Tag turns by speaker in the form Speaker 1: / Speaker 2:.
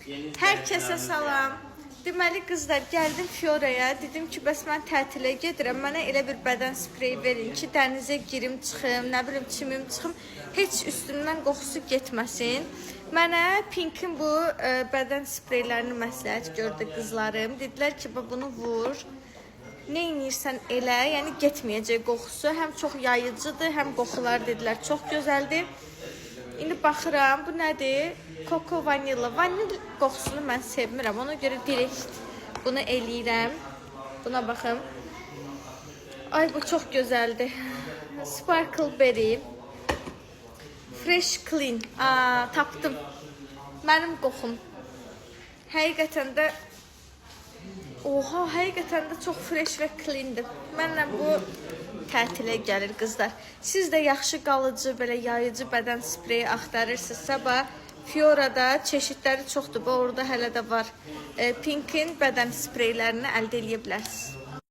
Speaker 1: Yeni
Speaker 2: Hər kəsə
Speaker 1: izləyicilərimiz
Speaker 2: salam. Deməli qızlar, gəldim Fioraya. Dedim ki, bəs mən tətilə gedirəm. Mənə elə bir bədən spreyi verin ki, dənizə girim, çıxım, nə bilim çimim, çıxım, heç üstümdən qoxusu getməsin. Mənə Pinkin bu bədən spreylərini məsləhət gördü qızlarım. Dedilər ki, "Bax, bunu vur. Nə edirsən elə, yəni getməyəcək qoxusu. Həm çox yayıcıdır, həm qoxular dedilər çox gözəldir. İndi baxıram, bu nədir? Coco vanilla. Vanil qoxusunu mən sevmirəm. Ona görə direkt bunu eləyirəm. Buna baxın. Ay bu çox gözəldir. Sparkle berry. Fresh clean. Aa, tapdım. Mənim qoxum. Həqiqətən də. Oha, həqiqətən də çox fresh və cleandir. Mənlə bu tətilə gəlir qızlar. Siz də yaxşı qalıcı, belə yayıcı bədən spreyi axtarırsınızsa, bax Fiorada çeşidləri çoxdur. Bu orada hələ də var. Pinkin bədən spreylərini əldə eləyə bilərsiniz.